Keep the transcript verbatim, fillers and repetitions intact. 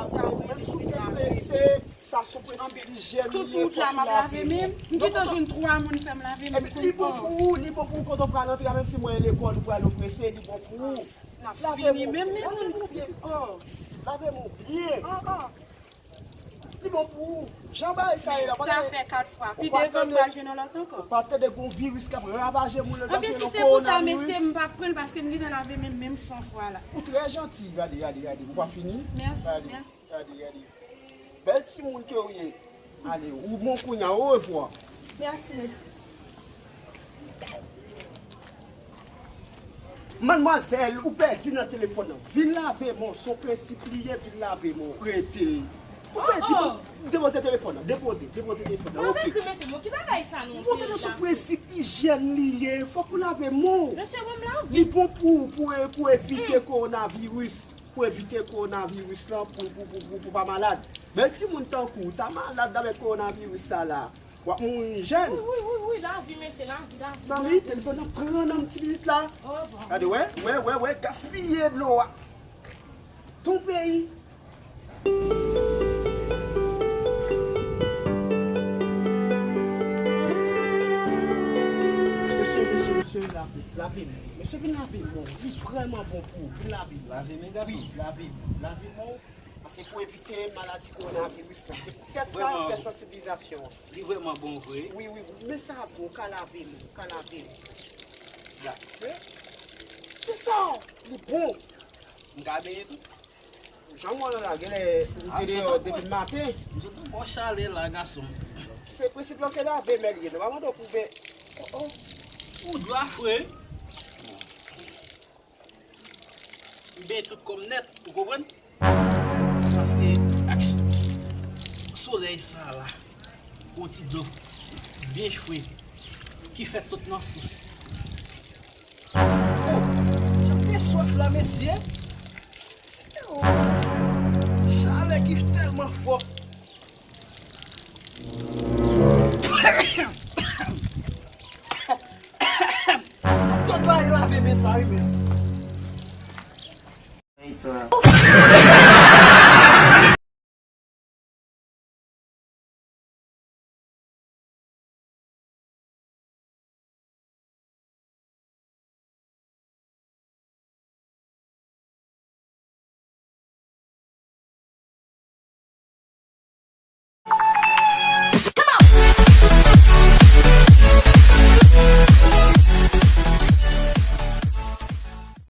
Sa ou rele vin lave. Sa sou prensip ijyèn li ye, fòk ou lave men w. M gentan jwenn twa moun fè m lave men. Epi li bon pou ou, li bon pou ou, kote w pral antre a, menm si mwen lekòl ou pral ofese, li bon pou ou. N ap fini menm, mezanmi. Lave men w byen. Li bon pou ou. Jan bagay sa ye la, sa fè kat fwa. Pi devan m pral jwenn yon lòt ankò. Ou pa tande gon viris k ap ravaje moun nan, anben si se pou sa, mesye, m p ap pran l paske m gentan lave men m menm san fwa la. Ou trè janti, gade, gade, gade. Ou pa fini? Mèsi, mèsi. Gade, gade. Bèl timoun ke w ye. Ale, ou bon kounye a, orevwa. Mèsi, mesye. Manmwazèl, ou pèdi nan telefòn nan. Vin lave men w, se yon prensip li ye, vin lave men w. Rete. Ou pèdi, depoze telefòn nan, depoze, depoze telefòn nan, oke. M montre nou sou prensip ijyèn li ye, fòk ou lave men w. Li bon pou, pou, pou evite kowonaviris. Pou evite kowonaviris lan, pou, pou, pou, pou, pou pa malad. Men timoun tankou w, ta malad avèk kowonaviris sa la. W ap mouri jèn. Wi, wi, wi, wi, lavi, mesye, lavi, lavi. Zanmi, telefòn nan pran nan m ti minit la. Gade, wè, wè, wè, wè, gaspiye dlo a. Ton peyi. Mesye, mesye, mesye, lave, lave men. Mesye, vin lave men w. Li vrèman bon pou ou. Vin lave men. Lave men, gason. Wi, lave men. Lave men w. Paske pou evite maladi kowonaviris la. Se poutèt sa yo fè sansibilizasyon an. Li vrèman bon vre. Wi, wi, wi. Men sa bon, w ka lave men w, w ka lave men w. Gade. Se sa, li bon. M ka benyen tou? Jan w wè la, genlè ou te deyò depi maten. M sot nan bò chalè la, gason. Se prensip lan se lave men l ye, nou pa mande w pou ben. Oh, oh. Ou dwa fre. M benyen tout kò m nèt, ou konprann? Paske ak solèy sa la, yon ti dlo byen fre ki fèk sot nan sous. Oh, jan m te swaf la, mesye. Chalè ki tèlman fò.